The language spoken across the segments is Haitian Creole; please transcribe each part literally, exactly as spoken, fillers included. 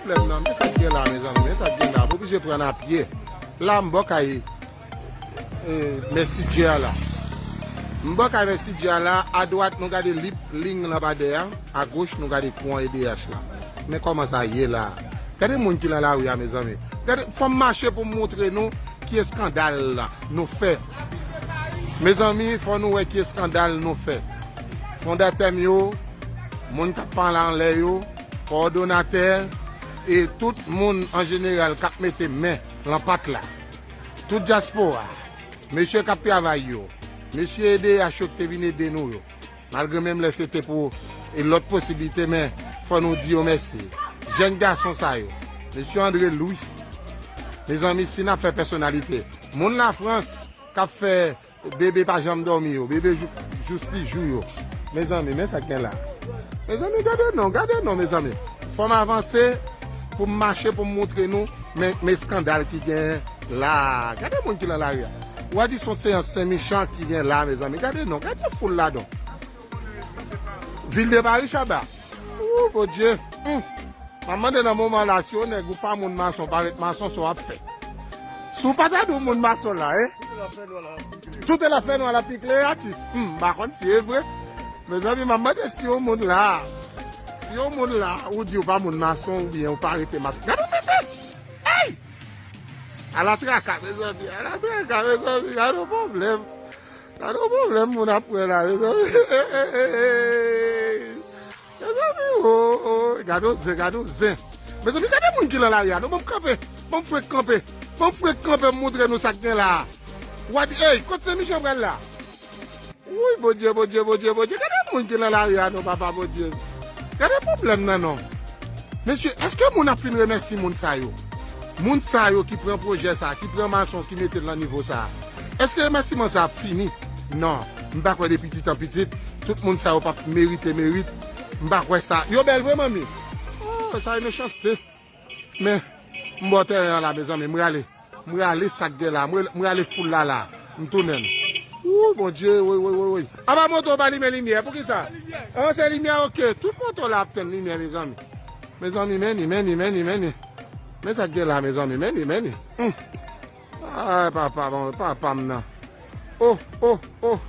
Pwoblèm nan, men sa k gen la, mezanmi, men sa k gen la. M oblije pran apye. La, m bò kay, e, Mèsidjè la. M bò kay Mèsidjè la, adwat, nou gade Lip, Ling, Lanpadè a, agoch, nou gade pon E D H la. Men kòman sa ye la. Gade moun ki nan lari a, mezanmi. Gade, fò m mache pou m montre nou ki eskandal nou fè. Mezanmi, fò nou wè ki eskandal nou fè. Fondatè m yo, moun k ap pale anlè yo, kowòdonatè, e tout moun an jeneral k ap mete men lan pat la. Tout dyaspora, mesye k ap travay yo, mesye E D H yo ki te vin ede nou yo. Malgre menm lè se te pou e lòt posiblite, men fò nou di yo mèsi. Jèn gason sa yo, mesye André Louis, mezanmi, si n ap fè pèsonalite, moun Lafrans k ap fè bebe pa janm dòmi yo, bebe jou, jous li jou yo. Mezanmi, men sa k gen la. Mezanmi, gade non, gade non, mezanmi. Fò m avanse pou m mache pou m montre nou, men, men eskandal ki gen la. Gade moun ki nan lari a. W a di se yon seyans Sen Michan ki gen la, mezanmi. Gade non, gade foul la don. Vil de Pari, Chaba. Ou, Bondye. Hmm. M ap mande nan moman la, si yon nèg ou pa moun mason, pa ret mason, sa w ap fè. Si w pa ta di w moun mason la, eh? Tout e la fè nwa la pikle, atis. Hmm, m pa konn si e vre. Mezanmi, m ap mande si yon moun la, si yon moun la, ou di w pa moun mason, oubyen ou pa rete mason. Gade yon tèt! Ey! Ala traka, mezanmi, ala traka, mezanmi, gade yon pwoblèm. Gade yon pwoblèm moun ap pran la, mezanmi. Mezanmi, o, o, gade yon zen, gade yon zen. Mezanmi, gade moun ki nan lari a, non, ban m kanpe, ban m frenk kanpe, ban m frenk kanpe, m montre nou sa k gen la. W a di, ey, kot Sen Michan pral la? Woy, Bondye, Bondye, Bondye, Bondye, gade moun ki nan lari a, non, papa Bondye. Gade pwoblèm nan, non. Mesye, èske moun ap fin remèsye moun sa yo? Moun sa yo ki pran pwojè sa, ki pran mason, ki mete l nan nivo sa. Èske remèsiman sa ap fini? Non. M pa kwè de pitit an pitit, tout moun sa yo p ap merite merit. M pa kwè sa. Yo bèl vre, manmi. Oh, sa e mechanste. Men, m bò tèren an la, mezanmi, m rale. M rale sa k gen la, m rale, m rale foul la la. M tounen. Wou, Bondye, woy, woy, woy, woy. Apa moto pa limen limyè, poukisa? An, se limyè, oke. Tout moto la ap tenn limyè, mezanmi. Mezanmi, men li, men li, men li, men li. Men sa k gen la, mezanmi, men li, men li. Hmm. Ay, papa, bon, papa m nan. Oh, oh, oh.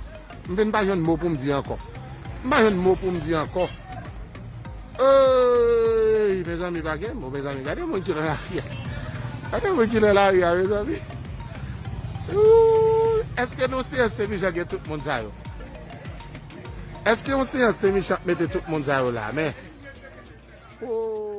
M vin pa jwenn mo pou m di ankò. M pa jwenn mo pou m di ankò. Ey, mezanmi, pa gen mo, mezanmi. Gade moun ki nan lari a. Gade moun ki nan lari a, mezanmi. Ooh, èske nou se Sen Michan gen tout moun sa yo? Èske yon seyans Sen Michan ap mete tout moun sa yo la, men? Oh.